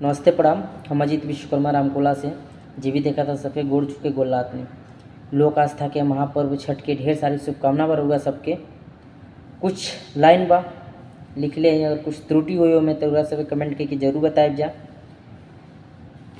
नमस्ते प्रणाम। हम अजीत विश्वकर्मा रामकोला से जे भी देखा था सबके गोड़ छू के गोल लात। लोक आस्था के महापर्व छठ के ढेर सारी शुभकामना बा रउआ सबके। कुछ लाइन बा लिखले हैं, अगर कुछ त्रुटि हुई हो में तो रउआ सबके कमेंट करके जरूर बताएब जा।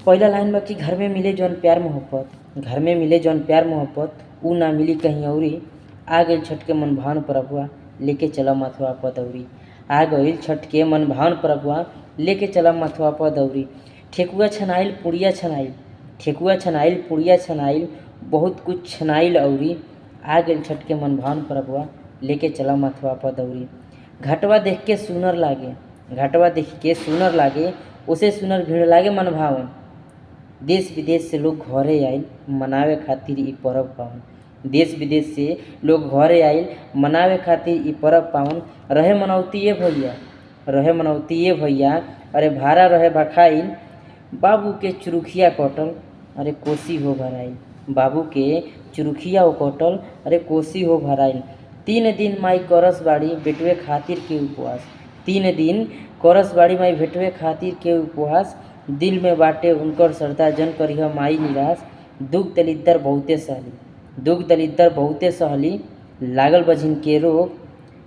पहला लाइन बा कि घर में मिले जौन प्यार मोहब्बत, घर में मिले जौन प्यार मोहब्बत ऊ ना मिली कहीं औरी। आ गइल छठ के मनभावन परबुआ लेके चला मथुआ पर दौरी। आ गइल छठ के मनभावन परबुआ लेके चला मथुआ पर दौरी। ठेकुआ छनाइल पुड़िया छनाइल, ठेकुआ छनाइल पुड़िया छनाइल, बहुत कुछ छनाइल औरी। आ गइल छठ के मनभावन परबुआ लेके चला मथुआ पर दौरी। घाटवा देख के सुनर लागे, घाटवा देख के सुनर लागे, उसे सुनर भीड़ लागे मनभावन। देश विदेश से लोग घरे आइल मनावे खातिर ई परब पावन। देश विदेश से लोग घरे आइल मनावे खातिर ई परब पावन। रहे मनौती ये भैया, रहे मनौती ये भैया, अरे भारा रहे भखाइल। बाबू के चुरुखिया कटल, अरे कोसी हो भराइल। बाबू के चुरुखिया हो कटल, अरे कोसी हो भराइल। 3 दिन माई करस बाड़ी बेटवे खातिर के उपवास। 3 दिन करस बाड़ी माई भेटवे खातिर के उपवास। दिल में बाटे उनकर श्रद्धा जन करिह माई निराश। दुख दलिद्दर बहुते सहली, दुख दलिद्दर बहुते सहली, लागल बझिन के रोग।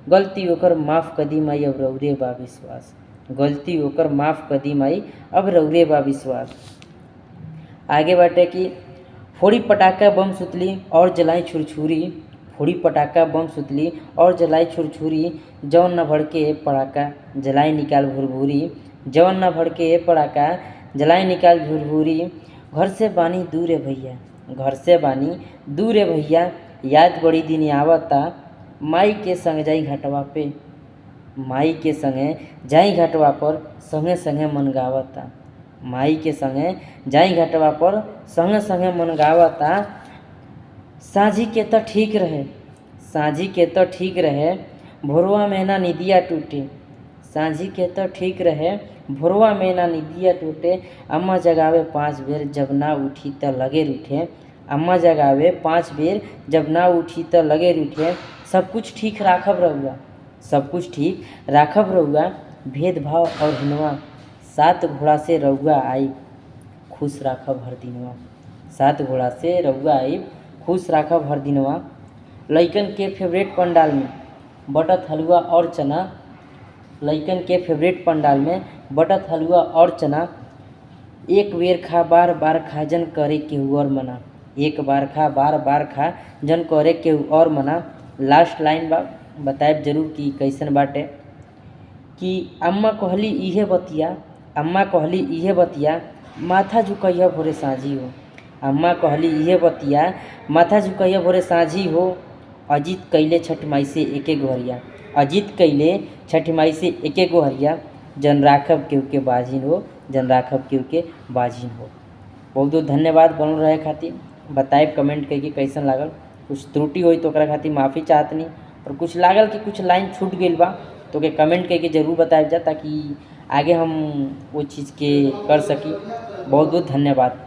गलती ओकर माफ़ कदी माई अब रौरे बा विश्वास। गलती ओकर माफ़ कदी माई अब रौरे बा विश्वास। आगे बाटे कि फोड़ी पटाखा बम सुतली और जलाई छुरछुरी। फोड़ी पटाखा बम सुतली और जलाई छुरछुरी। जौन न भड़के पड़ाका जलाई निकाल भुरभुरी। जौन न भड़के पड़ाका जलाई निकाल भुरभुरी। घर से बानी दूरे भैया, घर से बानी दूरे भैया, याद बड़ी दिन आवता। माई के संग जाई घाटवा पे, माई के संगे जाई घाटवा पर संगे संगे मन गावता। माई के संगे जाई घाटवा पर संगे संगे मन गावता। साँझी के तो ठीक रहे, साँझी के तो ठीक रहे, भोरवा में ना निदिया टूटे। साँझी के तो ठीक रहे, भोरवा में ना निदिया टूटे। अम्मा जगावे 5 बेर जब ना उठी त लगे रूठे। अम्मा जगावे 5 बेर जब ना उठी त लगे रूठे। सब कुछ ठीक राखब रहुआ, सब कुछ ठीक राखब रहुआ, भेदभाव और हिनवा। 7 घोड़ा से रहुआ आई खुश राखब हर दिनवा। 7 घोड़ा से रहुआ आई खुश राखब हर दिनवा। लइकन के फेवरेट पंडाल में बटत हलुआ और चना। लइकन के फेवरेट पंडाल में बटत हलुआ और चना। एक बेर खा बार बार खा जन करे केहू और मना। एक बार खा बार बार खा जन करे केहू और मना। लास्ट लाइन बा, बताएब जरूर कि कैसन बाटे। कि अम्मा कहली इहे बतिया, अम्मा कहली इहे बतिया, माथा झुकैया भोरे साँझी हो। अम्मा कहली इहे बतिया, माथा झुकैया भोरे साँझी हो। अजीत कैले छठ माई से एके गोहरिया, अजीत कैले छठ माई से एके गोहरिया। जन राखब केहू के बाझिन हो, जन राखब केहू के बाझिन हो। बहुत बहुत धन्यवाद बनल रहे खातिर। बताएब कमेंट करके कैसन लागल। कुछ त्रुटि हुई तो ओकरा खातिर माफ़ी चाहतनी, और कुछ लागल कि कुछ लाइन छूट गइल बा तो ओके कमेंट करके जरूर बताएब जा, ताकि आगे हम वो चीज़ के कर सकी। बहुत बहुत धन्यवाद।